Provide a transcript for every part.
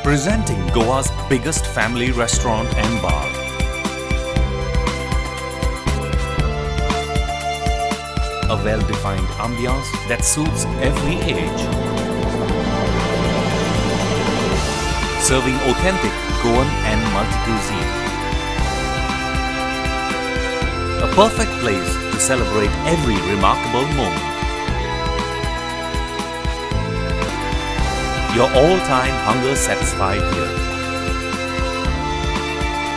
Presenting Goa's biggest family restaurant and bar. A well-defined ambiance that suits every age. Serving authentic Goan and multi-cuisine. A perfect place to celebrate every remarkable moment. Your all-time hunger satisfied here.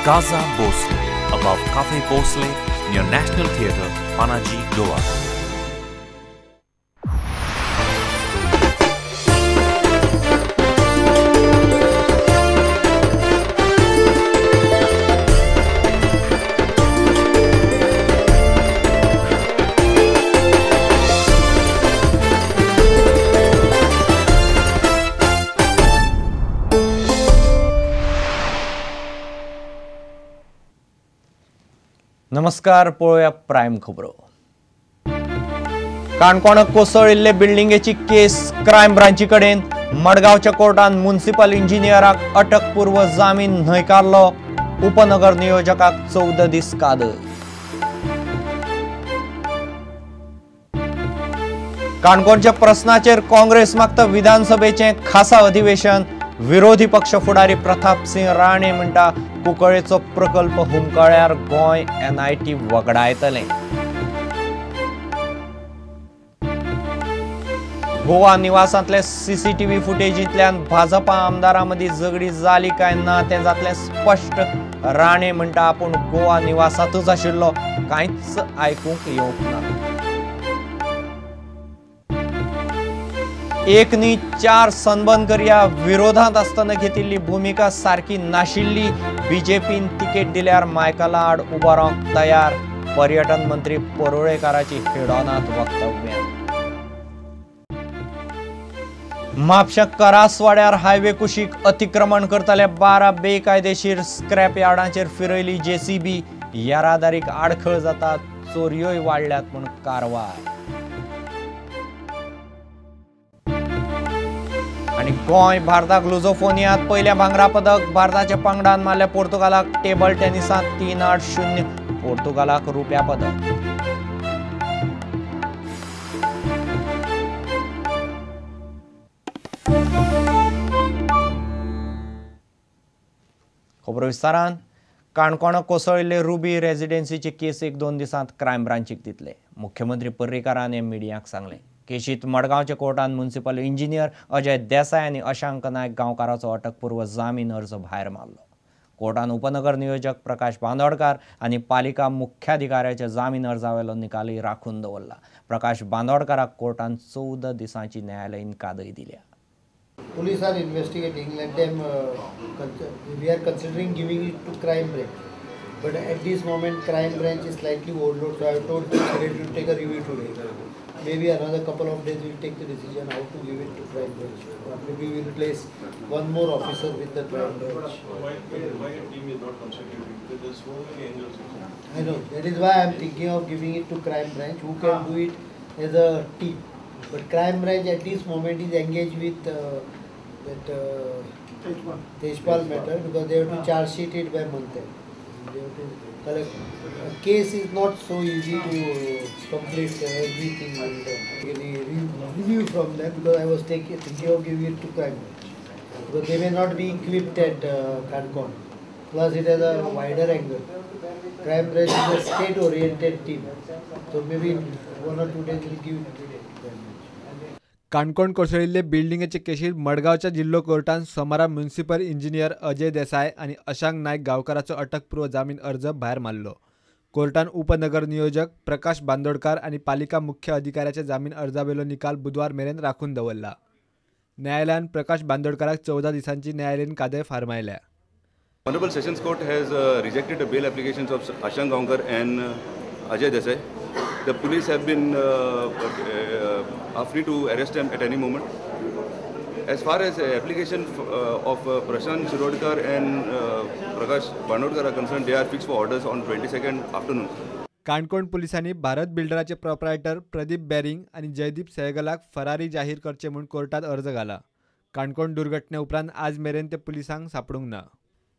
Casa Bhosle, above Cafe Bhosle, near National Theatre, Panaji, Goa. नमस्कार, पळोवया prime खबरो. काणकोणाक कोसळिल्ले बिल्डिंगेची केस crime ब्रांची कडेन. मडगांवच्या कोर्टान municipal इंजिनियराक अटकपूर्व जामीन न्हयकारलो. उपनगर नियोजकाक 14 दीस कादय. काणकोणच्या प्रस्नाचेर काँग्रेस मागता विधानसभेचें खासा अधिवेशन. विरोधी पक्ष फुडारी प्रताप सिंह राणे म्हणटा कुंकळेचो प्रकल्प हुमकळ्यार गोंय एनआयटी वगडायतलें. गोवा निवासांतले सीसीटीव्ही फुटेजींतल्यान भाजपा आमदारां मदीं झगडी जाली काय ना तें जातलें स्पश्ट. राणे म्हणटा आपूण गोवा निवासांतूच आशिल्लो, कांयच आयकूंक येवंक ना. 1 न्ही 4 सनबर्न करया विरोधांत आसतना घेतिल्ली भुमिका सारकी नाशिल्ली. बीजेपीन तिकेट दिल्यार मायकला आड उबो रावंक तयार. पर्यटन मंत्री परुळेकाराची हेडोनांत वक्तव्य. म्हापशा करासवाड्यार हायवे कुशीक अतिक्रमण करतले 12 बेकायदेशीर स्क्रॅप यार्डांचेर फिरयली जेसीबी. येरादारीक आडखळ जाता, चोरयोय वाडल्यात म्हूण कारवाय. आनी गोंय भारताक लुझोफोनियांत पयलें भांगरा पदक. भारताच्या पंगडान मारल्या पोर्तुगालाक टेबल टेनिसांत 3-8-0. पोर्तुगालाक रुप्या पदक. खबरो विस्तारान. काणकोणाक कोसळिल्ले रुबी रेजिडेन्सीची केस 1-2 दिसांत क्रायम ब्रांचीक दितले. मुख्यमंत्री पर्रीकारान हें मिडियाक सांगलें. केशीत मडगांवच्या कोर्टान म्युनिसिपल इंजिनियर अजय देसाय आनी अशांक नायक गांवकाराचो अटकपूर्व जामीन अर्ज भायर मारलो. कोर्टान उपनगर नियोजक प्रकाश बांदोडकार आनी पालिका मुख्याधिकाऱ्याच्या जामीन अर्जावेलो निकालय राखून दवरला. प्रकाश बांदोडकाराक कोर्टान 14 दिसांची न्यायालयीन कादय दिल्या. Police are investigating. Let them. We are considering giving it to crime branch, but at this moment crime branch is slightly overloaded. So I have told the secretary to take a review today. Maybe another couple of days we'll take the decision how to give it to crime branch. Or maybe we'll place one more officer with the crime branch. Why a team is not constituted? Because there's so many angles. I know. That is why I'm thinking of giving it to crime branch, who can do it as a team. But crime branch at this moment is engaged with that Tejpal matter, because they have to charge sheet it by month end. They have to collect. A case is not so easy to complete everything and any review from them, because I was thinking of giving it to crime branch, because they may not be equipped at Canacona. Plus it has a wider angle. Crime branch is a state-oriented team, so maybe in 1 or 2 days we'll give it to crime branch. Canacona कोसळिल्ले बिल्डिंगेचे केशीत मडगांवच्या जिल्लो कोर्टान सोमारा municipal engineer Ajay Desai आनी अशांक नायक गांवकाराचो अटकपूर्व जामीन अर्ज भायर मारलो. कोर्टान उपनगर नियोजक प्रकाश बांदोडकार आनी पालिका मुख्य अधिकाऱ्याच्या जामीन अर्जावेलो निकाल बुधवार मेरेन राखून दवरला. न्यायालयान प्रकाश बांदोडकाराक 14 दिसांची न्यायालयीन कादय फारमायल्या. Honorable Sessions Court has rejected the bail applications of Ashank Gaonkar and Ajay Desai. The police have been are free to arrest them at any moment. As far as application of Prashant Shirodkar and Prakash Bandodkar are concerned, they are fixed for orders on 22nd afternoon. Canacona पोलिसांनी Bharat बिल्डराचे proprietor Pradeep बॅरिंग आनी जयदीप सहगलाक फरारी जाहीर करचे म्हूण कोर्टात अर्ज घाला. काणकोण दुर्घटने उपरांत आज मेरेन ते पुलिसांक सांपडूंक ना.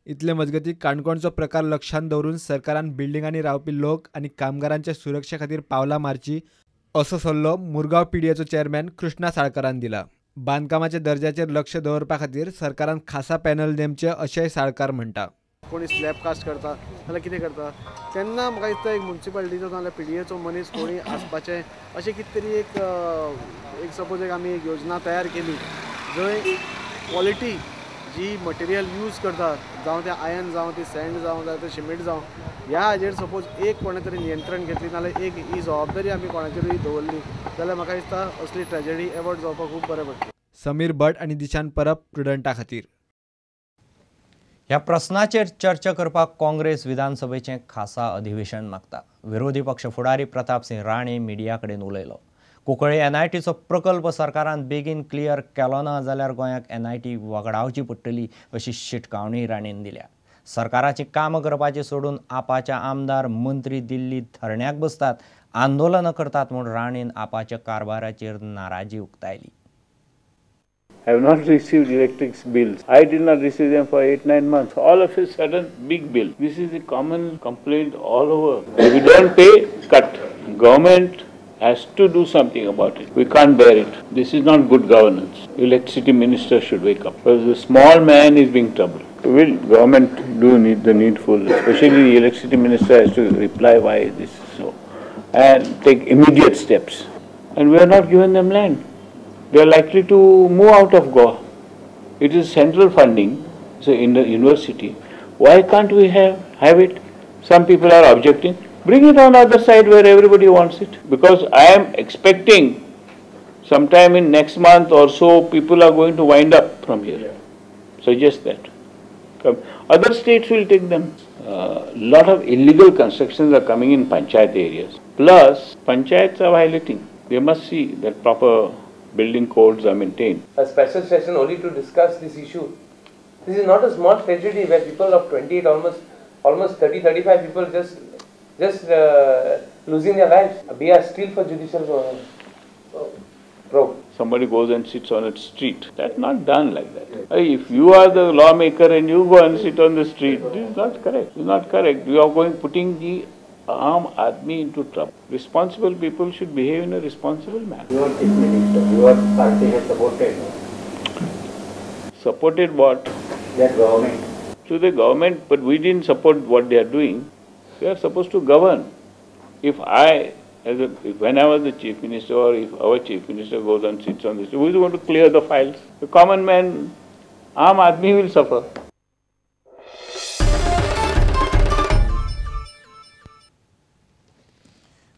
इतले मजगतीं काणकोणचो प्रकार लक्षांत दवरून सरकारान बिल्डिंगांनी रावपी लोक आनी कामगारांच्या सुरक्षे खातीर पावलां मारची असो सल्लो मुरगांव पीडीएचो चेअरमॅन कृष्णा साळकारान दिला. बांदकामाच्या दर्जाचेर लक्ष दवरपा खातीर सरकारान खासा पॅनल नेमचे अशेंय साळकार म्हणटा. कोणी स्लॅब कास्ट करता जाल्यार कितें करता तेन्ना म्हाका दिसता एक मुन्सिपालिटीचो नाजाल्यार पीडीएचो मनीस कोणी आसपाचें अशें कितें तरी एक एक सपोज एक आमी एक योजना तयार केली जंय क्वॉलिटी जी मटेरियल यूज करतात जावं तें आयन जावं ती सँड जावं जाल्यार तें सिमेंट जावं ह्या हाजेर सपोज एक कोणें तरी नियंत्रण घेतली नाजाल्यार एक ही जबाबदारी आमी कोणाचेरूय दवरली जाल्यार म्हाका दिसता असली ट्रेजडी एवॉयड जावपाक खूब बरें पडटलें. समीर भट आनी दिशान परब प्रुडंटा खातीर. ह्या प्रस्नाचेर चर्चा करपाक काँग्रेस विधानसभेचें खासा अधिवेशन मागता. विरोधी पक्ष फुडारी प्रतापसिंह राणे मिडिया कडेन उलयलो. कुंकळ्ळे एनआयटीचो प्रकल्प सरकारान बेगीन क्लियर केलो ना जाल्यार गोंयाक एनआयटी वगडावची पडटली अशी शिटकावणी राणेन दिल्या. सरकाराची कामां करपाची सोडून आपाचे आमदार मंत्री दिल्ली धरण्याक बसतात, आंदोलनां करतात म्हूण राणेन आपाच्या कारभाराचेर नाराजी उक्तायली. I have not received electric bills. I did not receive them for 8-9 months. All of a sudden, big bill. This is a common complaint all over. If you don't pay, cut. Government has to do something about it. We can't bear it. This is not good governance. Electricity minister should wake up. Because the small man is being troubled. Will government do need the needful? Especially the electricity minister has to reply why this is so. And take immediate steps. And we are not giving them land. They are likely to move out of Goa. It is central funding, so in the university. Why can't we have it? Some people are objecting. Bring it on the other side where everybody wants it. Because I am expecting sometime in next month or so, people are going to wind up from here. Yeah. Suggest that. Come. Other states will take them. Lot of illegal constructions are coming in panchayat areas. Plus, panchayats are violating. They must see that proper building codes are maintained. A special session only to discuss this issue. This is not a small tragedy where people of 28, almost 30, 35 people just losing their lives. We are still for judicial probe. Somebody goes and sits on a street. That's not done like that. If you are the lawmaker and you go and sit on the street, this is not correct. This is not correct. You are putting the Aam Aadmi into trouble. Responsible people should behave in a responsible manner. Your chief minister, your party has supported. Supported what? That government. To the government, but we didn't support what they are doing. They are supposed to govern. If I, when I was the chief minister, or if our chief minister goes and sits on this, who is going to clear the files? The common man, Aam Aadmi will suffer.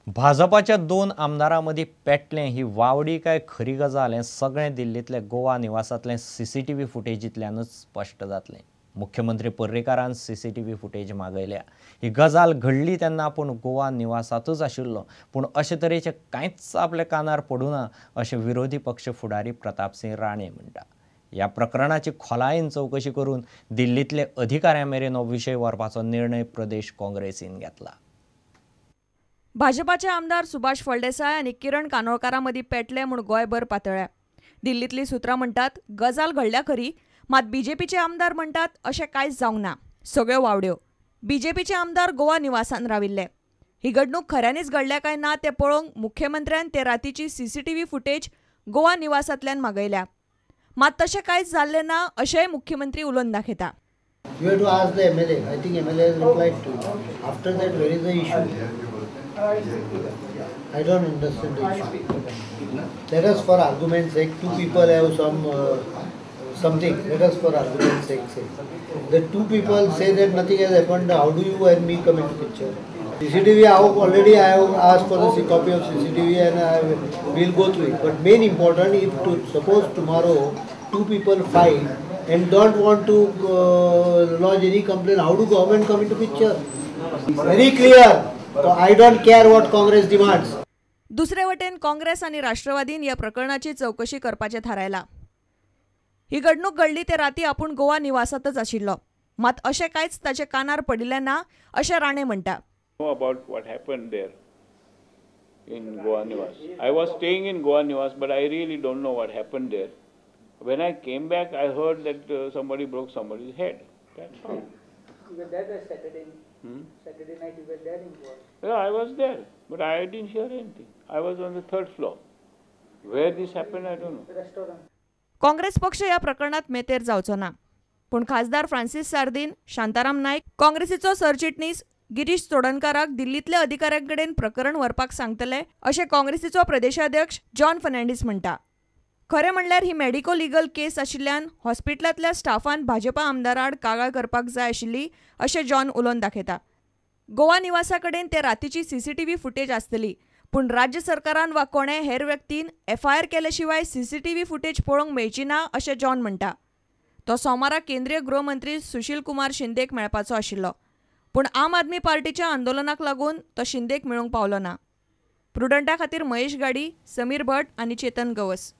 भाजपाच्या दोन आमदारां मदीं पेटलें ही वावडी काय खरी गजाल हें सगळें दिल्लींतले Goa निवासांतलें CCTV फुटेजींतल्यानूच स्पश्ट जातलें. मुख्यमंत्री पर्रीकारान सीसीटीव्ही फुटेज मागयल्या. ही गजाल घडली तेन्ना आपूण गोवा निवासांतूच आशिल्लो, पूण अशे तरेचें कांयच आपल्या कानार पडूं ना अशें विरोधी पक्ष फुडारी प्रतापसिंह राणे म्हणटा. ह्या प्रकरणाची खोलायेन चवकशी करून दिल्लींतले अधिकाऱ्यां मेरेन हो विशय व्हरपाचो निर्णय प्रदेश काँग्रेसीन घेतला. भाजपाचे आमदार सुभाष फळदेसाय आनी किरण कानोळकारा मदीं पेटले म्हूण गोंयभर पातळ्ळ्या. दिल्लींतलीं सुत्रां म्हणटात गजाल घडल्या खरी, मात बीजेपीचे आमदार म्हणटात अशें कांयच जावंक ना, सगळ्यो वावड्यो. बीजेपीचे आमदार गोवा निवासान राविल्ले. ही घडणूक खऱ्यांनीच घडल्या काय ना तें पळोवंक मुख्यमंत्र्यान ते रातीची सीसीटीव्ही फुटेज गोवा निवासांतल्यान मागयल्या. मात तशें कांयच जाल्लें ना अशेंय मुख्यमंत्री उलोवन दाखयता. You have to ask the MLA. I think MLA has replied to you. After that, where is the issue? I don't understand the issue. Let us, for argument's sake, two people have some something. Let us, for argument's sake, say the two people say that nothing has happened. How do you and me come into picture? CCTV, already I have asked for the copy of CCTV and I will go through it. But main important, if to suppose tomorrow two people fight and don't want to lodge any complaint, how do government come into picture? Very clear. So I don't care what Congress demands. दुसरे वटेन काँग्रेस आनी राष्ट्रवादीन ह्या प्रकरणाची चवकशी करपाचें थारायलां. ही घडणूक घडली ते राती आपूण गोवा निवासांतच आशिल्लो, मात अशें कांयच ताचे कानार पडिल्लें ना अशें राणे म्हणटा. About what happened there in Goa Nivas. I was staying in Goa Nivas, but I really don't know what happened there. When I came back I heard that somebody broke somebody's head. That's all. You were there that Saturday? Saturday night you were there in Goa? Yeah, I was there, but I didn't hear anything. I was on the third floor. Where this happened, I don't know. Restaurant. Congress पक्ष ह्या प्रकरणात मेतेर जावचो ना, पूण खासदार Francis Sardinha, Shantaram Naik, काँग्रेसीचो सरचिटणीस गिरीश चोडणकाराक दिल्लींतल्या अधिकाऱ्यांकडेन प्रकरण व्हरपाक सांगतले अशें काँग्रेसीचो प्रदेशाध्यक्ष जॉन फर्नांडीस म्हणटा. खरें म्हणल्यार ही मेडिको लिगल केस आशिल्ल्यान हॉस्पिटलांतल्या स्टाफान भाजपा आमदाराआड कागाळ करपाक जाय आशिल्ली अशें जॉन उलोवन दाखयता. गोवा निवासा कडेन ते रातीची सीसीटीव्ही फुटेज आसतली, पूण राज्य सरकारान वा कोणे हेर व्यक्तीन एफआयआर केले शिवाय सीसीटीव्ही फुटेज पळोवंक मेळची ना अशें जॉन म्हणटा. तो सोमारा केंद्रीय गृहमंत्री सुशील कुमार शिंदेक मेळपाचो आशिल्लो, पूण आम आदमी पार्टीच्या आंदोलनाक लागून तो शिंदेक मेळूंक पावलो ना. प्रुडंटा खातीर महेश गाडी, समीर भट आनी चेतन गवस.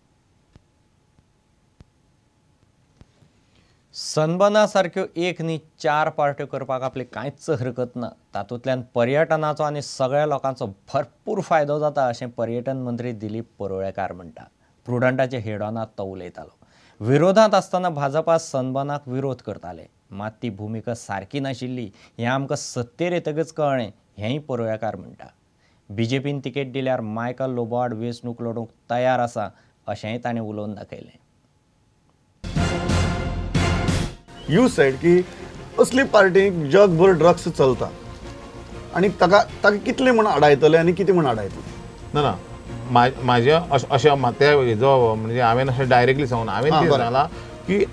सनबर्ना सारक्यो एक न्ही 4 पार्ट्यो करपाक आपली कांयच हरकत ना. तातूंतल्यान पर्यटनाचो आनी सगळ्या लोकांचो भरपूर फायदो जाता अशें पर्यटन मंत्री दिलीप परुळेकार म्हणटा. प्रुडंटाचे हेडॉनात तो उलयतालो. विरोधांत आसतना भाजपा सनबर्नाक विरोध करताले, मात ती भुमिका सारकी नाशिल्ली हें आमकां सत्तेर येतकच कळ्ळें हेंय परुळेकार म्हणटा. बीजेपीन तिकेट दिल्यार मायकल लोबो आड वेंचणूक लडोवंक तयार आसा अशेंय ताणें उलोवन दाखयलें. You said की असली पार्टी जगभर ड्रग्स चलता आनी ताका ताका कितले म्हण आडायतले आनी कितें म्हण आडायतले? ना ना, म्हाजें अशें ते हेजो म्हणजे हांवें अशें डायरेक्टली सांगूना, हांवें कितें सांगलां की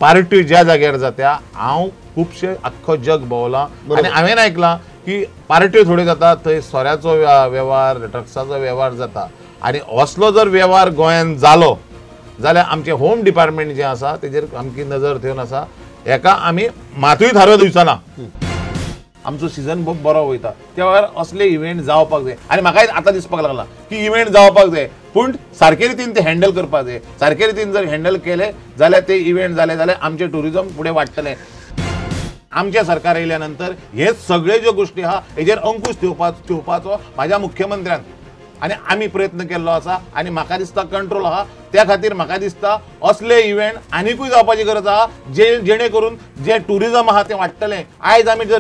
पार्टी ज्या जाग्यार जाता, हांव खुबशे आख्खो जग भोंवलां आनी हांवें आयकलां की पार्ट्यो थोड्यो जाता थंय सोऱ्याचो वेव्हार, ड्रग्साचो वेव्हार जाता आनी असलो जर वेव्हार गोंयांत जालो जाल्यार आमचें होम डिपार्टमेंट जें आसा तेजेर आमची नजर थेवन आसा, हेका आमी मातूय थारो दिवचो ना. आमचो सिजन खूब बरो वयता त्या वेळार असले इव्हेंट जावपाक जाय आनी म्हाकाय आतां दिसपाक लागला की इव्हेंट जावपाक जाय, पूण सारके रितीन ते हँडल करपाक जाय. सारके रितीन जर हँडल केले जाल्यार ते इव्हेंट जाले जाल्यार आमचें ट्युरिजम फुडें वाडटलें. आमचें सरकार येयल्या नंतर हे सगळे ज्यो गोश्टी आहा हेजेर अंकूश ठेवपाचो म्हाज्या मुख्यमंत्र्यान आनी आमी प्रयत्न केल्लो आसा आनी म्हाका दिसता कंट्रोल आहा. त्या खातीर म्हाका दिसता असले इव्हेंट आनिकूय जावपाची गरज आहा, जेणे करून जे ट्युरिजम आहा तें वाडटलें. आयज आमी जर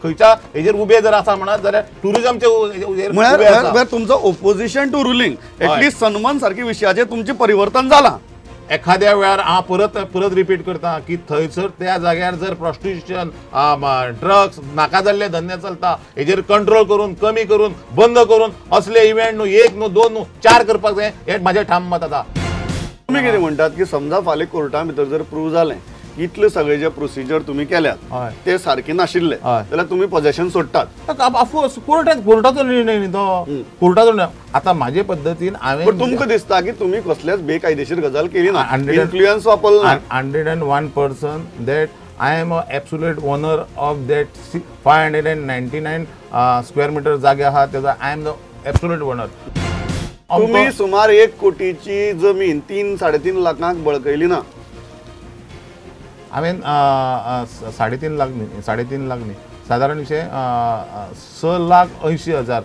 खंयच्या हेजेर उबे जर आसा म्हणत जाल्यार ट्युरिजमचे म्हळ्यार तुमचो opposition to ruling at least sunburn सारखे विशयाचेर तुमचें परिवर्तन जालां. एखाद्या वेळार हांव परत परत रिपीट करता की थंयसर त्या जाग्यार जर प्रॉस्टिट्युशन, ड्रग्स, नाका जाल्ले धंदे चलता हेजेर कंट्रोल करून, कमी करून, बंद करून असले इव्हेंट न्हू 1 न्हू 2 न्हू 4 करपाक जाय हें म्हाजें ठाम मत आसा. तुमी कितें म्हणटात की समजा फाल्यां कोर्टा भितर जर प्रूव जालें इतले सगळे जे प्रोसिजर तुमी केल्यात ते सारके नाशिल्ले जाल्यार तुमी पोजेशन सोडटात? ऑफकोर्स कोर्टाचो निर्णय न्ही तो, कोर्टाचो निर्णय. आतां म्हाजे पद्दतीन हांवें, तुमकां दिसता की तुमी कसलेच बेकायदेशीर गजाल केली ना, इन्फ्लुयन्स वापरलो ना? 101% that I am a absolute owner of that 599 square metre जागे आहा तेजो I am the absolute owner. तुमी सुमार 1 कोटीची जमीन 3-3.5 लाखांक बळकयली ना? हांवें 3.5 लाख न्ही, 3.5 लाख न्ही, सादारण विशय 6,80,000,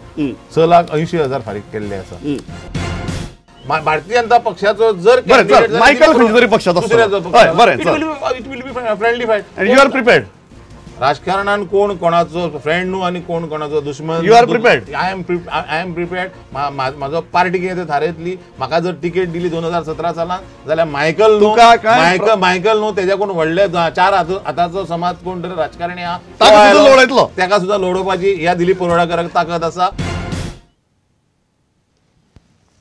6,80,000 फारीक केल्ले आसा. भारतीय जनता पक्षाचो जर मायकल खंयच्या तरी पक्षाचो, it will be friendly fight. You are prepared? राजकारणान कोण कोणाचो फ्रेंड न्हू आनी कोण कोणाचो दुश्मन. You are prepared? I am prepared. म्हाजो पार्टी कितें ते थारयतली. म्हाका जर तिकेट दिली 2017 सालान जाल्यार मायकल न्हू, मायकल न्हू तेज्याकून व्हडले 4 हाताचो समाज कोण तरी राजकारणी आहा तेका सुद्दां लडोवपाची ह्या दिलीप परुळेकाराक ताकद आसा.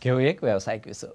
घेवं एक वेवसायीक विसव.